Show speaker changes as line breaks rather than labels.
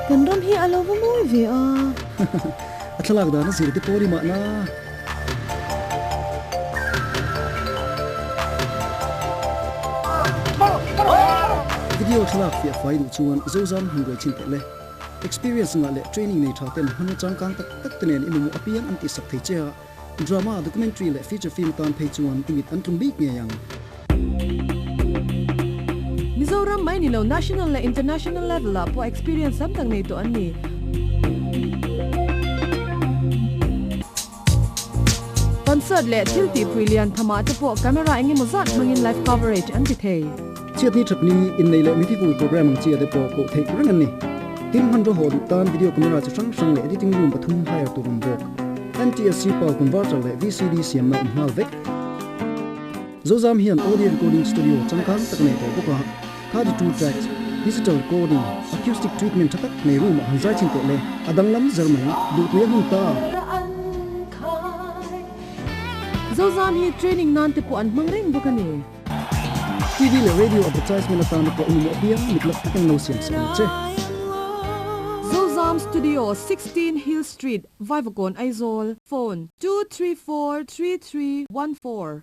Kan ram hi a lo va mawi ve a.
A thlalak dan a zir te pawh a ni mahna. Video thlalak fiah fai duh chuan Zozam han ruai chin teh le. Experience ngah leh training nei tha ten hmanraw changkang tak tak te nen i mamawh apiang an tihsak thei che a, drama, documentary leh feature film atan phei chuan i mit an tlum bik ngei ang.
Mizoram mai ni lo national leh international level ah pawh experience tam tak nei tawh an ni. Concert leh thil tihpui lian thamah te pawh camera eng emaw zat hmangin live coverage an ti thei.
Chhiatni thatni innei leh mithikul program ang chi a te pawh koh theih reng an ni. Tin, hmanraw haw duh tan video camera chi hrang hrang leh editing room pathum hire tur awm bawk. NTSC PAL converter leh VCD siamna awm nghal vek. Zozam hian audio recording studio changkang tak nei tawh bawk a, 32 tracks, digital recording, acoustic treatment tha tak nei room ah han zai chhin teh le, a danglam zer mai, duhtui a hun ta.
Zozam hi training nan te pawh an hmang reng bawk a ni.
TV leh radio advertisement atan te pawh engemaw apiang mitlak takin lo siam sak ang che.
Zozam Studio, 16 Hill Street, Vaivakawn, Aizawl, Phone, 2343314.